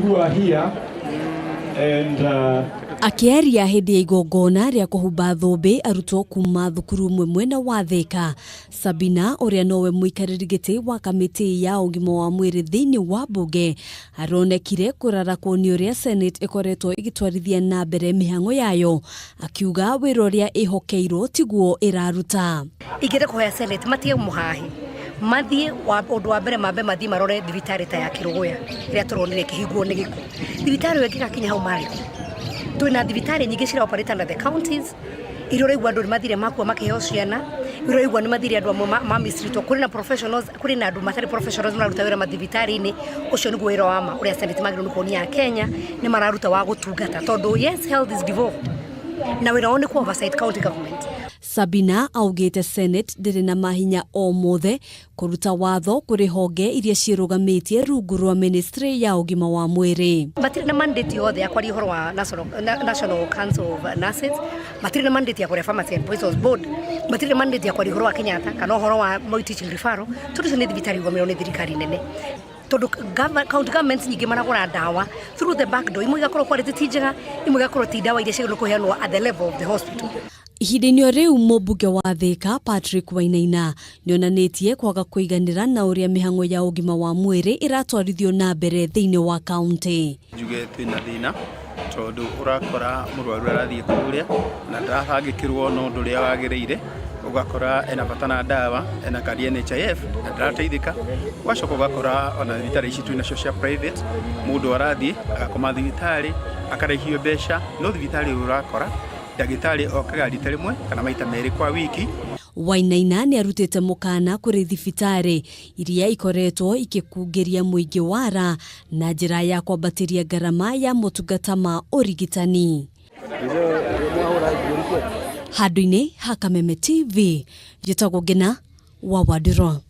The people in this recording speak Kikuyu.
Who are here and Akĩaria hĩndĩ ya igongona rĩa kũhumba thũmbĩ arutwo kuma thukuru ũmwe mwena wa Thĩka, Sabina ũrĩa nowe mũikarĩri gĩtĩ wa kamĩtĩ ya ũgima wa mwĩrĩ thĩinĩ wa mbunge aronekire kũrarakwo nĩ ũrĩa Senate ĩkoretwo ĩgĩtwarithia na mbere mĩhang'o yayo, akiuga wĩra ũrĩa ĩhokeirwo tiguo ĩraruta. Ingĩenda kũhoya Senate matige mũhahi, mathiĩ ũndũ wa mbere mambe mathiĩ marore thibitarĩ ta ya Kĩrũgũya ĩrĩa tũronire ĩkĩhingwo nĩ gĩko. Thibitarĩ ĩyo ĩngĩgakinya hau marĩ kũ? Twĩna thibitarĩ nyingĩ cira operate under the counties iria ũraigua andũ nĩ mathire makua makĩheo ciana, iria ũraigua nĩ mathire andũ amwe ma mistreatwo. Kũrĩ na professionals, kũrĩ na andũ matarĩ professionals mararuta wĩra mathibitarĩ-inĩ. Ũcio nĩguo wĩra wa ma ũrĩa Senate magĩrĩirwo nĩ kuonia Akenya nĩ mararuta wa gũtungata, tondũ yes, health is devolved na wĩra wao nĩ ku oversight county government. Sabina augĩte Senate ndĩrĩ na mahinya o mothe kũruta watho kũrĩ honge iria ciĩrũgamĩtie rungu rwa ministry ya ũgima wa mwĩrĩ. Matirĩ na mandate yothe ya kwaria ũhoro wa National Council of Nurses, matirĩ na mandate ya kwaria Pharmacy and Poisons Board, matirĩ na mandate ya kwaria ũhoro wa Kenyatta kana ũhoro wa Moi Teaching Referral, tondũ icio nĩ thibitarĩ irũgamĩrĩirwo nĩ thirikari nene. Tondũ county governments nyingĩ maragũra ndawa through the back door, imwe igakorwo quality ti njega, imwe igakorwo ti ndawa iria ciagĩrĩirwo kũheanwo at the level of the hospital. Ihinda-inĩ o rĩu mũmbunge wa Thĩka Patrick Wainaina nĩonanĩtie kwaga kũiganĩra na ũrĩa mĩhang'o ya ũgima wa mwĩrĩ ĩratwarithio na mbere thĩinĩ wa kaunti. Njuge twĩna thĩna tondũ ũrakora mũrwaru arathiĩ kũrĩa na ndarabangĩkĩrwo na ũndũ ũrĩa wagĩrĩire, ũgakora ena bata na ndawa, ena kandi ya NHIF na ndarateithĩka. Ũgacoka ũgakora ona thibitarĩ ici twĩ nacio cia private, mũndũ arathiĩ agakoma thibitarĩ akarĩhio mbeca, no thibitarĩ ũrakora ndagĩtarĩ okaga rita rĩmwe kana maita merĩ kwa wiki. Wainaina nĩ arutĩte mũkana kũrĩ thibitarĩ iria ikoretwo ikĩkungĩria mũingĩ wara na njĩra ya kwambatĩria ngarama ya motungata ma ũrigitani. Handũ-inĩ ha Kameme TV, njĩtagwo Ngina wa Wandirwa.